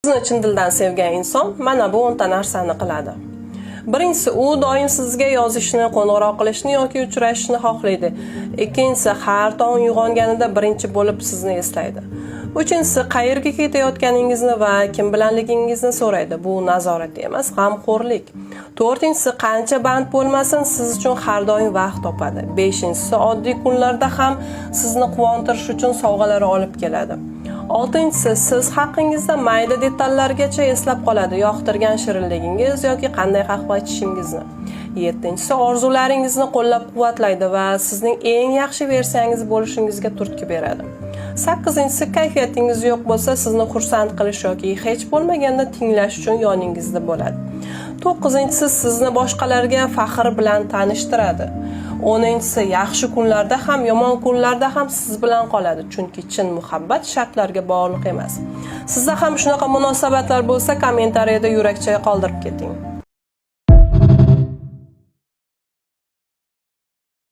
Sizni chin dildan sevgan inson mana bu 10 ta narsani qiladi. Birinchisi, u doim sizga yozishni, qo'ng'iroq qilishni yoki uchrashishni xohlaydi. Ikkinchisi, har tong uyg'onganida birinchi bo'lib sizni eslaydi. Uchinchisi, qayerga ketayotganingizni va kim bilanligingizni so'raydi. Bu nazorat emas, g'amxo'rlik. To'rtinchisi, qancha band bo'lmasin, siz uchun har doim vaqt topadi. Beshinchisi, oddiy kunlarda ham sizni quvontirish uchun sovg'alar olib keladi. Oltinchisi, siz haqingizda mayda detallargacha eslab qoladi, yoqtirgan shirinligingiz yoki qanday qahva ichishingizni. Yettinchisi, orzularingizni qo'llab-quvvatlaydi va sizning eng yaxshi versiyangiz bo'lishingizga turtki beradi. Sakkizinchisi, kayfiyatingiz yo'q bo'lsa, sizni xursand qilish yoki hech bo'lmaganda tinglash uchun yoningizda bo'ladi. To'qqizinchisi, sizni boshqalarga faxr bilan tanishtiradi. 10-inchisi, yaxshi kunlarda ham, yomon kunlarda ham siz bilan qoladi, chunki chin muhabbat shartlarga bog'liq emas. Sizda ham shunaqa munosabatlar bo'lsa, kommentariyada yurakcha qoldirib keting.